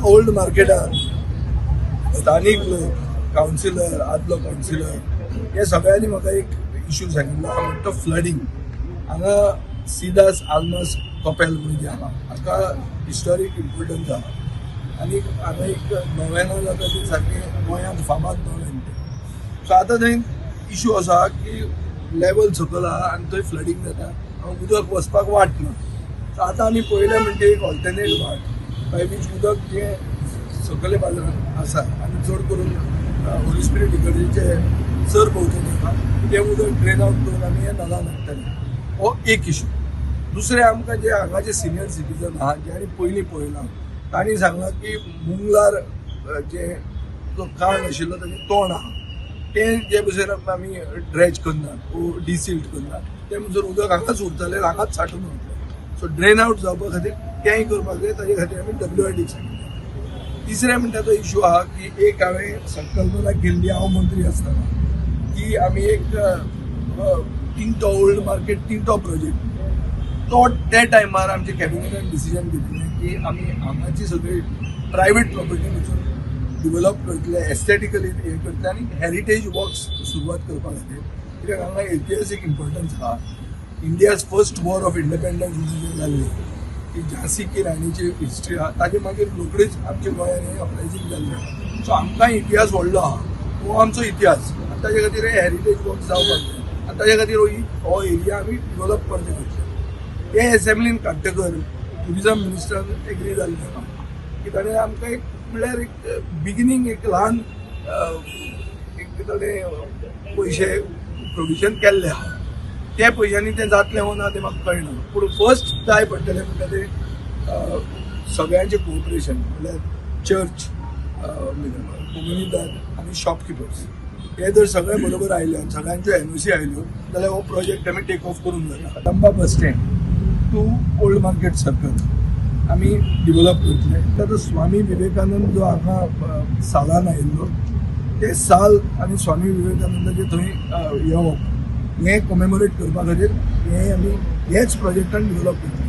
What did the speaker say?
Old मार्केटात स्थानीक लोक, councillor, आदलो councillor, हे सगळ्यांनी म्हाका एक इशू सांगिल्लो आहा म्हणटा तो फ्लडींग. हांगा सिदास आल्मास कपेल म्हणून जें आहा, हाका हिस्टॉरीक इम्पोर्टन्स आहा आनी हांगा एक नोवेना जाता, ती सारकें गोंयांत फामाद नोवेन तें. सो आतां थंय इशू आसा की लेवल सकयल आहा आनी थंय फ्लडींग जाता, उदक वचपाक वाट ना. सो आतां आमी पळयलें म्हणजे एक ऑल्टरनेट वाट बाय वीच उदक जें सकयले बाजून आसा आनी चड करून होली स्पिरीट इगर्जेचे सर भोंवतणी आहा, तें उदक ड्रेन आवट करून आमी हें नलान हाडटले. हो एक इशू. दुसरें, आमकां जे हांगाचे सिनियर सिटीजन आहा, जे पयलीं पळयलां, तांणी सांगलां की मुंगलार जे जो काण आशिल्लो ताजें तोंड आहा, तें जे भशेन आमी ड्रेज करनात वो डिसिल्ट करनात, तें म्हणसर उदक हांगाच उरतलें, हांगाच साठून उरतलें. सो ड्रेन आवट जावपा खातीर तेंय करपाक जाय. ताजे खातीर आमी डब्ल्यू आर डीक सांगिल्लें. तिसरें म्हणटा तो इशू आहा की एक हांवें संकल्पना केल्ली हांव मंत्री आसतना की आमी एक tinto, old market tinto project, तो त्या टायमार आमच्या कॅबिनेटान डिसिजन घेतिल्लें की आमी हांगाची सगळी प्रायवेट प्रॉपर्टी वचून डिवेलप करतले, एस्थेटिकली हें करतले आनी हेरिटेज वॉक्स सुरवात करपा खातीर, कित्याक हांगा इतिहासीक इम्पॉर्टन्स आहा. India's first war of independence जी जाल्ली, ती झांसी की राणीची हिस्ट्री आहा. ताजे मागीर रोखडीच आमच्या गोंयांत हें अपरायझींग जाल्लें. सो आमकां इतिहास व्हडलो आहा, हो आमचो इतिहास आनी ताजे खातीर हे हेरिटेज वॉक जावपाक जाय आनी ताजे खातीर हो एरिया आमी डिवेलप करचे करचे. हे एसेंब्लीन काडटकर ट्युरिजम मिनिस्टरान एग्री जाल्लें आहा की ताणें आमकां एक म्हणल्यार एक बिगिनींग एक ल्हान एक ताणें पयशे प्रोविजन केल्ले आहा. त्या पयशांनी तें जातलें वो ना तें म्हाका कळना, पूण फर्स्ट जाय पडटलें म्हणटा तें सगळ्यांचें कोऑपरेशन, म्हणल्यार चर्च, कोमुनिदाद आनी शॉपकिपर्स, हे जर सगळे बरोबर आयले आनी सगळ्यांच्यो एनओसी आयल्यो जाल्यार हो प्रोजेक्ट आमी टेक ऑफ करूंक जाता. Kadamba bus stand to old market circle आमी डिवेलप करतले. आतां स्वामी विवेकानंद जो हांगा सालान आयिल्लो, ते साल आनी स्वामी विवेकानंदाचे थंय येवप हें कॉमेमोरेट करपा खातीर हें आमी हेच प्रोजेक्टान डिवेलप करतले.